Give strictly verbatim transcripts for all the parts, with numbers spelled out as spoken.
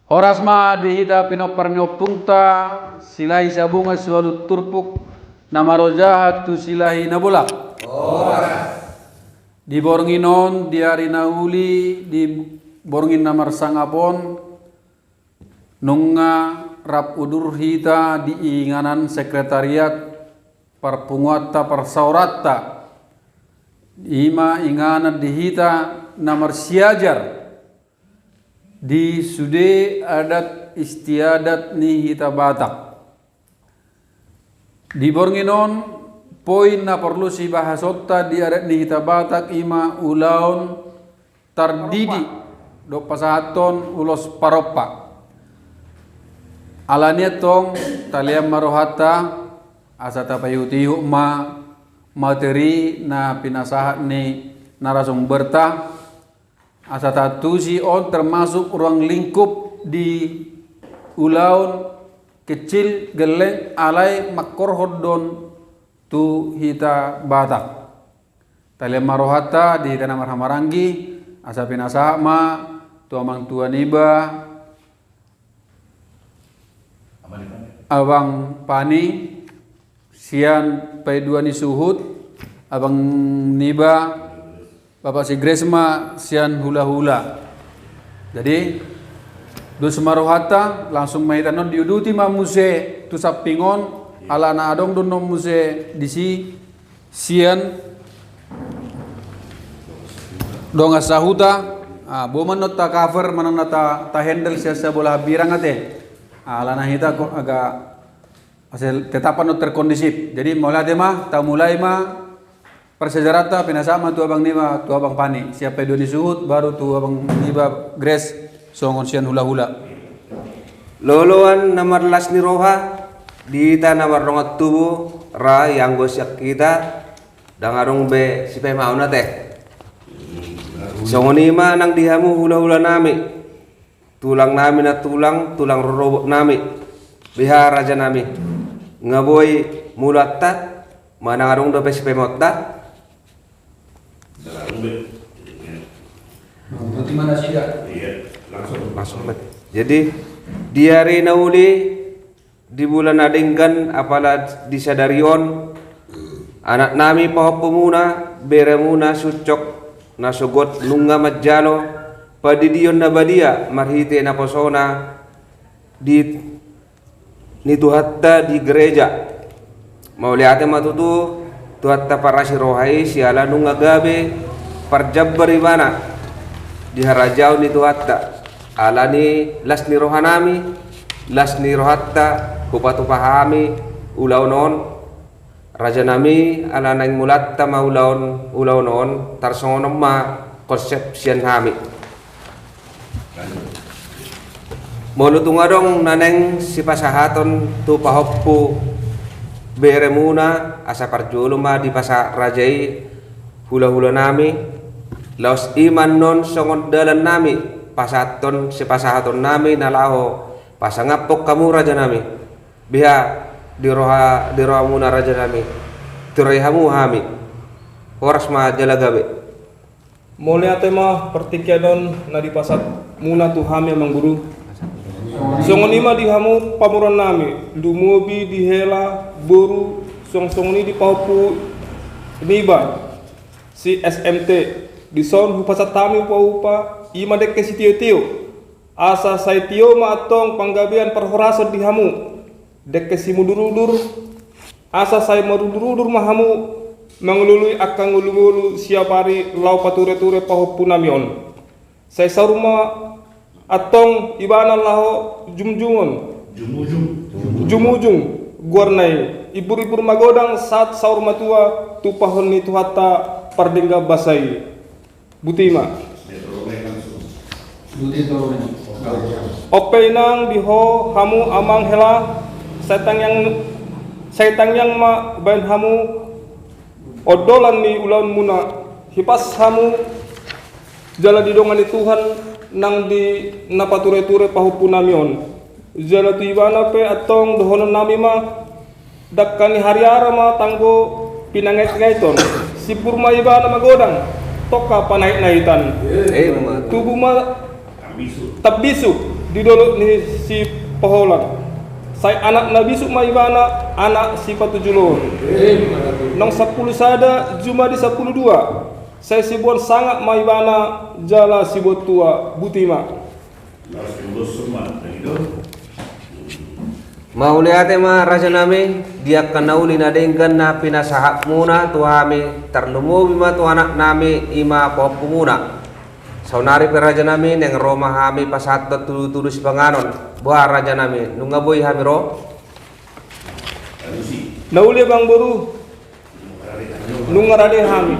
Horas ma di hita pinompar ni ompungta, Silahi Sabungan siualu turpuk, na marojahan tu Silahi Nabolak. Horas. Di borngin on, di ari na uli, di borngin na marsangap on, nunga rap udur hita di inganan sekretariat parpunguanta parsaoranta. I ma inganan di hita na marsiajar di sude adat istiadat ni hita Batak. Di borngin on, poin na porlu sibahasonta di adat ni hita Batak i ma ulaon tardidi dohot pasahathon ulos parompa. Alani antong, talean ma rohanta, asa tapaihutihut ma materi na pinasahat ni narasumberta, asa taantusi on termasuk ruang lingkup di ulaon kecil gelleng alai mangkorhon do on tu hita Batak. Talean ma rohanta di hita na marhahamaranggi, asa pinasahat ma tu amang tua niba, Abang Pani, sian Paidua ni Suhut, abang niba Bapak Sigresma sian Hulahula. Jadi, dos ma rohanta, langsung ma hita annon diuduti ma muse tu samping on, alana adong do annon muse disi sian dongan sahuta. Ah, boi ma annon ta cover manang na ta, ta handle sian sabola hambirang ate. Ah, alana hita ko agak, asa tetap annon terkondisif. Jadi, mauliate ma, tamulai ma parsiajaranta, pinasahat ma tu abang niba, tu abang Pani sian Paidua ni Suhut, baru tu abang niba Grace songon sian Hulahula. Loloan na marlas ni roha, di hita na mardongan tubu, ra ianggo sian hita, ndang adong be sipaimaon ate. Songon i ma nang di hamu hulahula nami, tulang nami na tulang, tulang rorobot nami. Beha raja nami, nga boi mulaanta, manang adong dope sipaimaonta? Ndang adong be. Berarti mana sih, Kak? Iya, langsung. Langsung be. Jadi, di ari na uli, di bulan na denggan, apala di sadari on, anak nami pahompumuna, beremuna sucok, na sogot nunga manjalo pandidion na badia marhite naposona di, ni Tuhanta di gereja. Mauliate ma tutu Tuhanta parasi roha i siala nunga gabe parjambar ibana di harajaon ni Tuhanta. Alani las ni roha nami, las ni rohanta, hupatupa hami ulaon on. Raja nami, ala naeng mulaanta ma ulaon, ulaon on, tarsongon on ma konsep sian hami. Molo tung adong na naeng sipasahaton tu pahompu beremuna, asa parjolo ma dipasahat raja i hulahula nami, laos i ma annon songon dalan nami pasahathon sipasahaton nami na laho pasangaphon hamu raja nami. Beha di roha, di rohamuna raja nami, tiroi hamu hami. Horas ma jala gabe. Mauliate ma partingkian on na dipasahatmuna tu hami amang guru. Songon i ma di hamu pamoruon nami, lumobi di hela boru, songon songon i di pahompu niba si S M T. Dison hupasahat hami upa-upa, i ma dengke sitiotio. Asa sai tio ma antong panggabean parhorasan di hamu. Dengke simudur-udur, asa sai marudur-udur ma hamu mangalului angka ngolu-ngolu siapari laho pature-ture pahompu nami on. Sai saur ma antong ibana laho jumjungon. Jumujung. Jumujung goarna i. Ibur-ibur magodang sahat saur matua tupahon ni Tuhanta pardenggan basa i. Botima. Onpe inang di ho hamu amang hela, sai tangiang, sai tangiang ma baen hamu ondolan ni ulaonmuna, hipas hamu jala didongani Tuhan nang di na pature-ture pahompu nami on. Jala tu ibana pe antong dohonon nami ma, dangka ni hariara ma tanggo pinangait-ngaiton. Sibur ma ibana magodang, tongka panait-naitan. Emma. Tubu ma tambisuk. di dolok ni Sipoholan. Sai anak na bisuk ma ibana, anak sipatujoloon. Naung sampulu sada jumadi sampulu dua, sai siboan sangap ma ibana jala siboan tua. Botima. Mauliate ma rajanami, di angka na uli na denggan na pinasahatmuna tu hami, tarlumobi ma tu anaknami i ma pahompumuna. Saonari pe rajanami, naeng ro ma hami pasahathon tudutudu sipanganon. Boha rajanami, nunga boi hami ro? Na uli amangboru, nunga rade hami.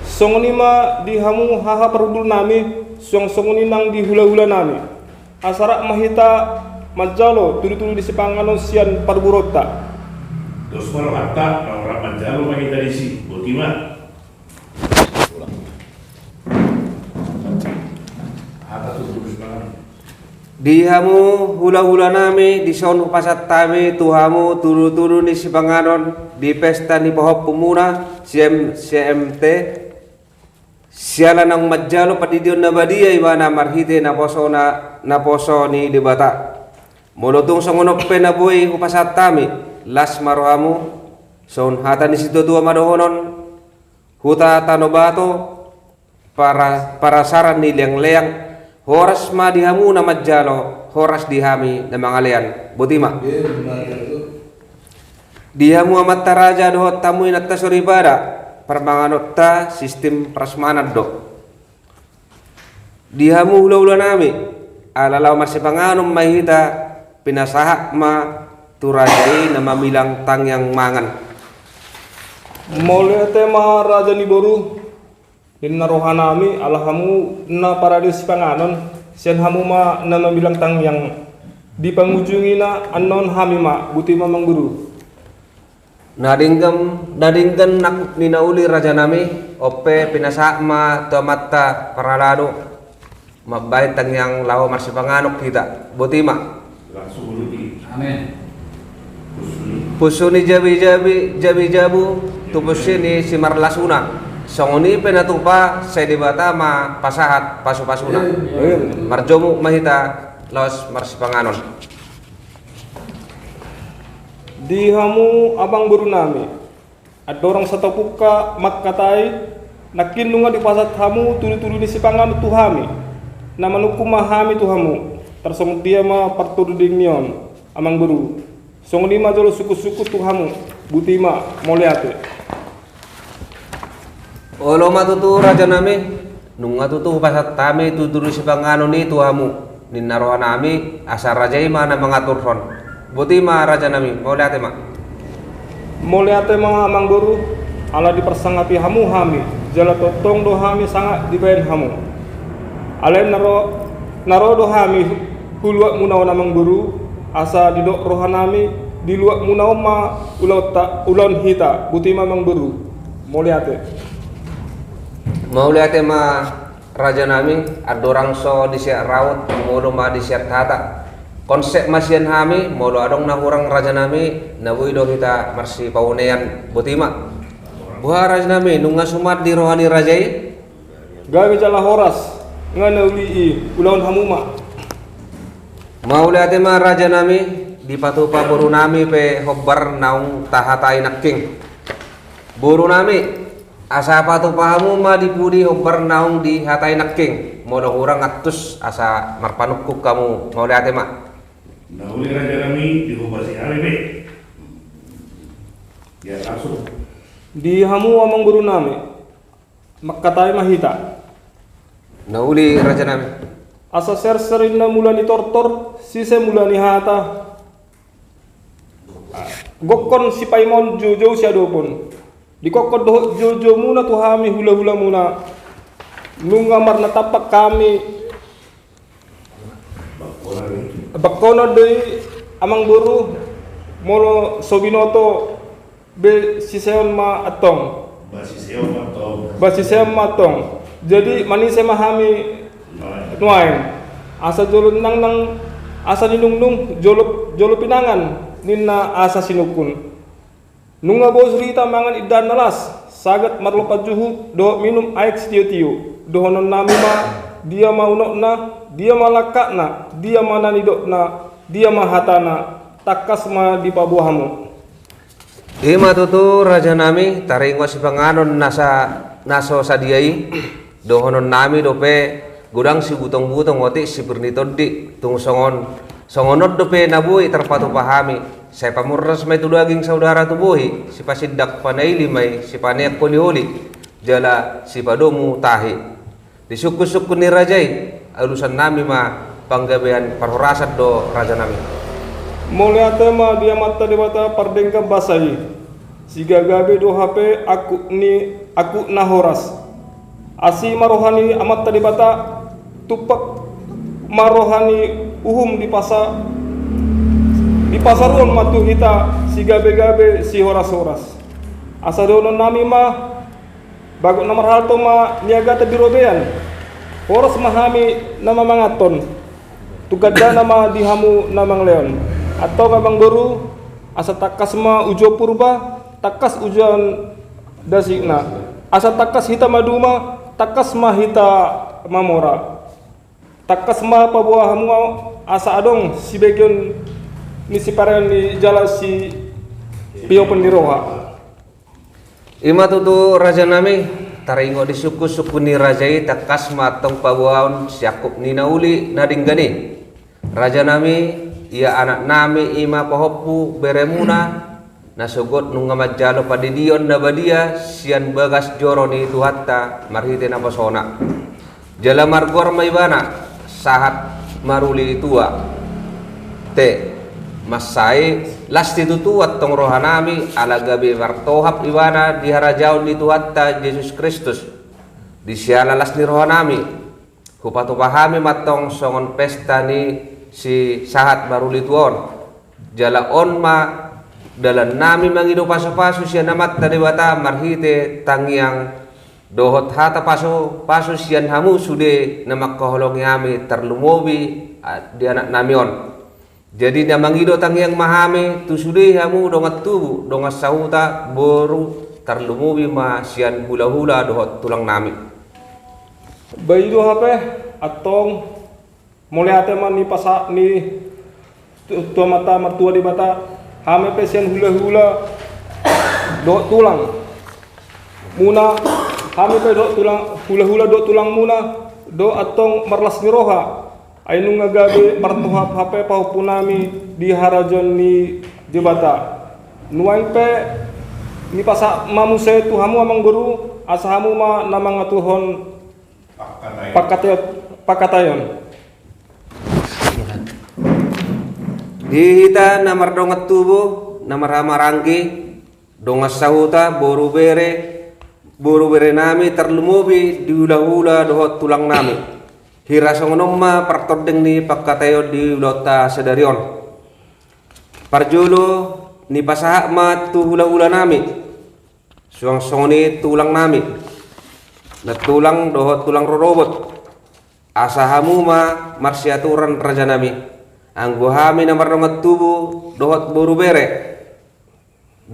Songon i ma di hamu haha parhundulnami, suang songon i nang di hulahulanami. Asa rap ma hita manjalo tudutudu ni sipanganon sian parboruonta. Dos ma rohanta, naung rap manjalo ma hita disi. Botima. Di hamu hulahulanami, dison hupasahat hami tu hamu tudutudu ni sipanganon di pesta ni pahompumuna, C M, C M T. Siala naung manjalo pandidion na badia ibana marhite naposona, naposo ni Debata. Molo tung songon on pe na boi hupasahat hami, las ma rohamu. Songon hata ni situatua ma dohonon, huta Tanobato, para-, parasaran ni leangleang, horas ma di hamu na manjalo, horas di hami na mangalean. Botima. Di hamu amanta raja dohot hamu inanta soripada, parmanganonta sistim prasmanan do. Di hamu hulahulanami, ala laho marsipanganon ma hita, pinasahat ma tu raja i na mamilang tangiang mangan. Mauliate ma raja ni boru, ninna rohanami, ala hamu na parade sipanganon, sian hamu ma na mamilang tangiang. Dipangujungina annon hami ma. Botima amangboru. Na denggan, na denggan nang ni na uli rajanami, on pe pinasahat ma tu amanta parhalado, mambahen tangiang laho marsipanganon hita. Botima. Amen. Punsu ni jabijabi, jabijabu, tu punsu ni simarlasuna. Songon i pe na tupa, sai Debata ma pasahat pasupasuna. Amen. Marjomuk ma hita laos marsipanganon. Di hamu amangborunami, andorang satopungka mangkatai, nangkin nunga dipasahat hamu tudutudu ni sipanganon tu hami. Na manungkun ma hami tu hamu, tarsongon dia ma partondi ni on, amangboru. Songon i ma jolo sungkunsungkun tu hamu. Botima, mauliate. Olo ma tutu rajanami, nunga tutu hupasahat hami tudutudu sipanganon i tu hamu, ninna rohanami, asa raja i ma na mangaturhon. Botima rajanami, mauliate ma. Mauliate ma amangboru, ala diparsangapi hamu hami, jala tongtong do hami sangap dibahen hamu. Alai na ro, na ro do hami hu luatmuna on amangboru, asa didok rohanami, di luatmuna on ma ulaonta, ulaon hita. Botima amangboru. Mauliate. Mauliate ma rajanami, andorang so disiat raut, molo ma disiat hata. Konsep ma sian hami, molo adong na hurang rajanami, na boi do hita marsipaonean. Botima. Boha rajanami, nunga suman di roha ni raja i? Gabe jala horas, nga na uli i, ulaon hamu ma. Mauliate ma rajanami, dipatupa borunami pe hombar naung tahatai nangkin. Borunami, asa patupa hamu ma di pudi hombar naung dihatai nangkin, molo hurang antus asa marpanungkun hamu. Mauliate ma. Na uli rajanami, dihobasi hami pe. Ya, langsung. Di hamu amangborunami, mangkatai ma hita. Na uli rajanami. Asa serser ninna mula ni tortor, sise mula ni hata. Gokhon sipaimaon, joujou siadopon. Di gokhon dohot joujoumuna tu hami hulahulamuna. Nunga marnatampak hami. Bangkonon do i amangboru, molo so binoto be siseon ma antong. Ba siseon ma antong. Ba siseon ma antong. Jadi manise ma hami nuaeng. Nuaeng. Asa jolo nangnang asa ninungnung, jolo, jolo pinangan ninna asa sinungkun. Nunga bosur hita mangan indahan na las, sagat marlompan juhut, dohot minum aek sitiotio. Dohononnami ma, Dia ma unokna, dia ma langkatna, dia ma na nidokna, dia ma hatana, tangkas ma dipaboa hamu. I ma tutu, rajanami, taringot sipanganon na sa-, na so sadia i, dohononnami dope godang sibutongbutong otik sipir ni tondi, tung songon, songon on dope na boi tarpatupa hami, sai pamurnas ma i tu daging saudara tu bohi, sipasindak panaili ma i, sipaneang holiholi, jala sipadomu tahi. Di sungkunsungkun ni raja i, alusannami ma panggabean parhorasan do, rajanami. Mauliate ma di Amanta Debata pardenggan basa i. Sigagabe do hape angkup ni, angkup na horas. Asi ma roha ni Amanta Debata, tumpak ma roha ni uhum dipasa-, dipasaruhon ma tu hita sigabegabe sihorashoras. Asa dohononnami ma, bagot na marhalto ma niagatan di robean. Horas ma hami na mamanganhon, tung gandana ma di hamu na mangalehon. Antong amangboru, asa tangkas ma uju Purba, tangkas ujuan dasina. Asa tangkas hita maduma, tangkas ma hita mamora. Tangkas ma paboa hamu asa adong sibagion ni sipareon ni jala sipiopon ni roha. I ma tutu, rajanami, taringot di sungkunsungkun ni raja i, tangkas ma antong paboaon siangkup ni na uli na denggan i. Rajanami, ia anaknami i ma pahompu beremuna, na sogot nunga manjalo pandidion na badia sian bagas joro ni Tuhanta marhite naposona. Jala margoar ma ibana Sahat Maruli Tua. Te, mansai las situtu antong rohanami, ala gabe martohap ibana di harajaon ni Tuhanta Jesus Kristus. Di siala las ni rohanami, hupatupa hami ma antong songon pesta ni si Sahat Maruli Tua on. Jala on ma dalannami mangido pasupasu sian Amanta Debata marhite tangiang dohot hata pasupasu sian hamu sude na mangkaholongi hami, tarlumobi, a, di anaknami on. Jadi na mangido tangiang ma hami tu sude hamu dongan tubu, dongan sahuta, boru, tarlumobi ma sian hulahula dohot tulangnami. Ba i do hape, antong, mauliate ma nipasahat ni tu, tu Amanta Martua Debata, hami pe sian hulahula dohot tulangmuna, hami pe dohot tulang, hulahula dohot tulangmuna, do antong marlas ni roha. Ai nunga gabe martohap hape pahompunami di harajaon ni Debata. Nuaeng pe nipasahat ma muse tu hamu amangboru, asa hamu ma na mangaturhon pangkataion, pangkataion. Di hita na mardongan tubu, na marhahamaranggi, dongan sahuta, boru bere, boru berenami, tarlumobi di hulahula dohot tulangnami. Hira songon on ma partording ni pangkataion di ulaonta sadari on. Parjolo nipasahat ma tu hulahulanami, suang songon i tulangnami, nantulang dohot tulang rorobot. Asa hamu ma marsiaturan rajanami, anggo hami na mardongan tubu dohot boru bere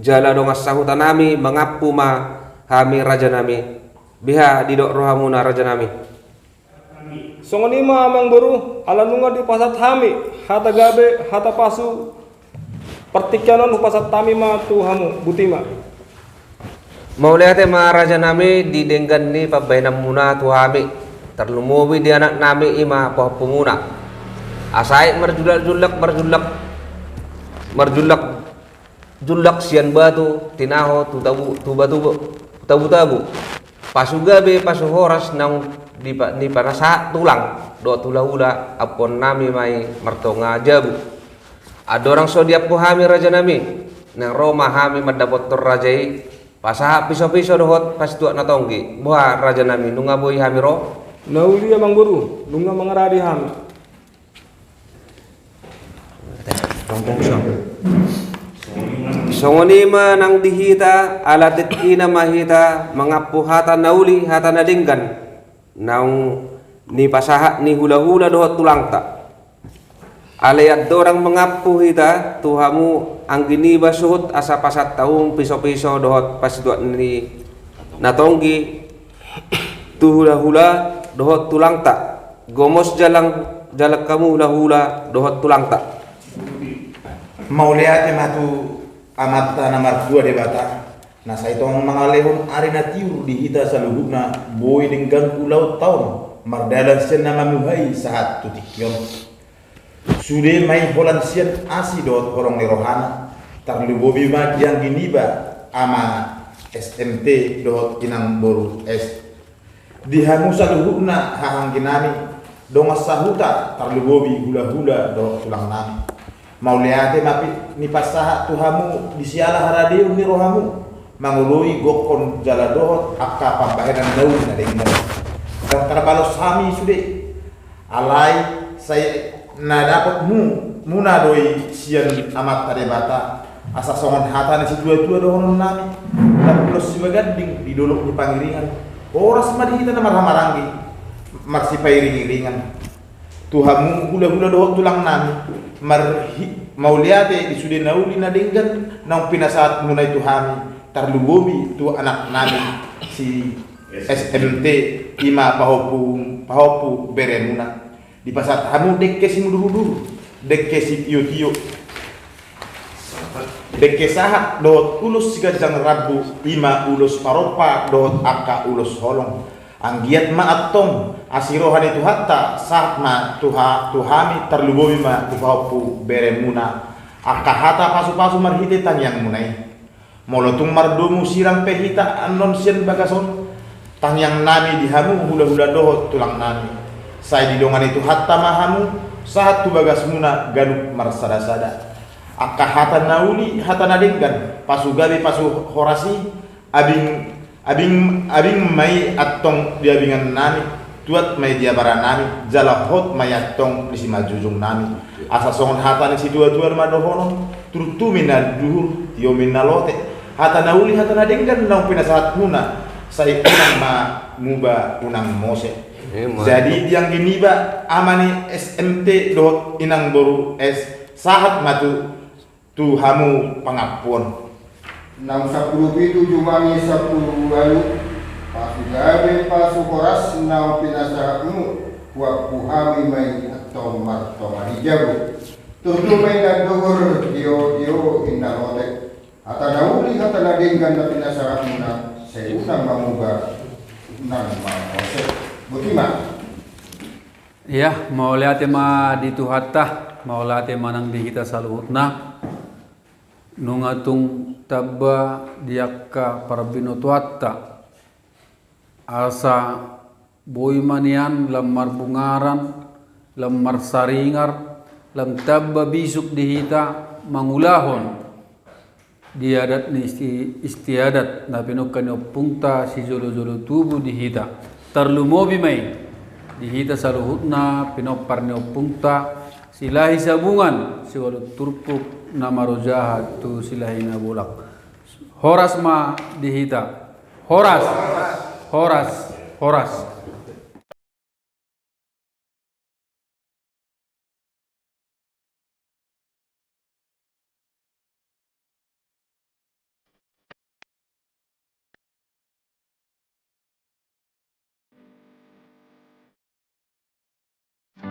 jala dongan sahutanami mangampu ma hami rajanami. Beha didok rohamuna rajanami? Songon i ma amangboru, ala nunga dipasahat hami hata gabe, hata pasu, partingkian on hupasahat hami ma tu hamu, botima. Mauliate ma rajanami di denggan ni pambahenanmuna tu hami, tarlumobi di anaknami i ma pahompumuna. Asa aek marjullak-jullak, marjullak, marjullak jullak sian batu tinaho tu tabu, tu batu, tabu-tabu. Pasu gabe, pasu horas naung dipa-, nipanasahat tulang dohot hulahula, ampuonnami ma i martonga jabu. Andorang so diampu hami rajanami, naeng ro ma hami mandapothon raja i, pasahat piso-piso dohot pasituak na tonggi. Boha rajanami, nunga boi hami ro? Na uli amangboru, nunga mangaradi hami. Songon i ma nang di hita, ala tingkina ma hita mangampu hata na uli, hata na denggan naung nipasahat ni hulahula dohot tulangta. Alai andorang mangampu hita tu hamu anggi niba suhut, asa pasahat hamu piso-piso dohot pasituak ni na tonggi tu hulahula dohot tulangta. Gomos jalang, jalang hamu hulahula dohot tulangta. Mauliate ma tu Amanta na martua Debata, na sai tong mangalehon ari na tiur di hita saluhutna, boi denggan ulaonta on mardalan sian na mamuhai sahat tu tingki on. Sude ma i holan sian asi dohot holong ni rohana, tarlumobi ma di anggi niba ama S M T dohot inang boru S. Di hamu saluhutna hahangginami, dongan sahuta, tarlumobi hulahula dohot tulangnami. Mauliate ma pi-, nipasahat tu hamu di siala haradeon ni rohamu, mangoloi gokhon jala dohot angka pambahenan na uli na denggan. Ndang tarbalos hami sude. Alai sai na dapot mu, muna do i sian Amanta Debata, asa songon hata ni situatua dohononnami: Ndang ulos sibaganding di dolok ni pangiringan. Horas ma di hita na marhahamaranggi, marsipairingiringan. Tu hamu hulahula dohot tulangnami, marhi-, mauliate di sude na uli na denggan naung pinasahatmuna i tu hami, tarlumobi tu anaknami si S M T, i ma pahompu, pahompu beremuna. Dipasahat hamu dengke simudurudur, dengke sitiotio, dengke sahat dohot ulos siganjang rambu, i ma ulos parompa dohot angka ulos holong. Anggiat ma antong asi roha ni Tuhanta sahat ma tu ha-, tu hami, tarlumobi ma tu pahompu beremuna, angka hata pasupasu marhite tangiangmuna i. Molo tung mardomu sirang pe hita annon sian bagas on, tangiangnami di hamu hulahula dohot tulangnami, sai didongani Tuhanta ma hamu sahat tu bagasmuna ganup marsadasada. Angka hata na uli, hata na denggan, pasu gabe, pasu horas i, abing, abing, abing ma i antong di abingannami, tuat ma i di abaranami, jala hot ma i antong di simanjujungnami. Asa songon hata ni situatua ma dohonon: Turtumi na duhur, tiomi na lote. Hata na uli, hata na denggan naung pinasahatmuna, sai unang ma muba, unang mose. Emma. Jadi di anggi niba ama ni S M T dohot inang boru S, sahat ma tu, tu hamu pangampuon. Naung sampulu pitu jumani sampulu ualu, pasu gabe, pasu horas naung pinasahatmu huampu hami ma i antong martonga di jabu. Turtu ma i na duhur, tio, tio, i na lote. Hata na uli, hata na denggan na pinasahatmuna, sai unang ma muba, unang ma mose. Boti ma. Ia, mauliate ma di Tuhanta, mauliate ma nang di hita saluhutna. Nunga tung tamba di angka parbinotoanta, asa boi ma nian lam marbungaran, lam marsaringar, lam tamba bisuk di hita mangulahon di adat ni isti-, istiadat na pinungka ni ompungta sijolojolo tubu di hita. Tarlumobi ma i di hita saluhutna pinompar ni ompungta Silahi Sabungan, siualu turpuk na marojahan tu Silahi Nabolak. Horas ma di hita. Horas. Horas. Horas.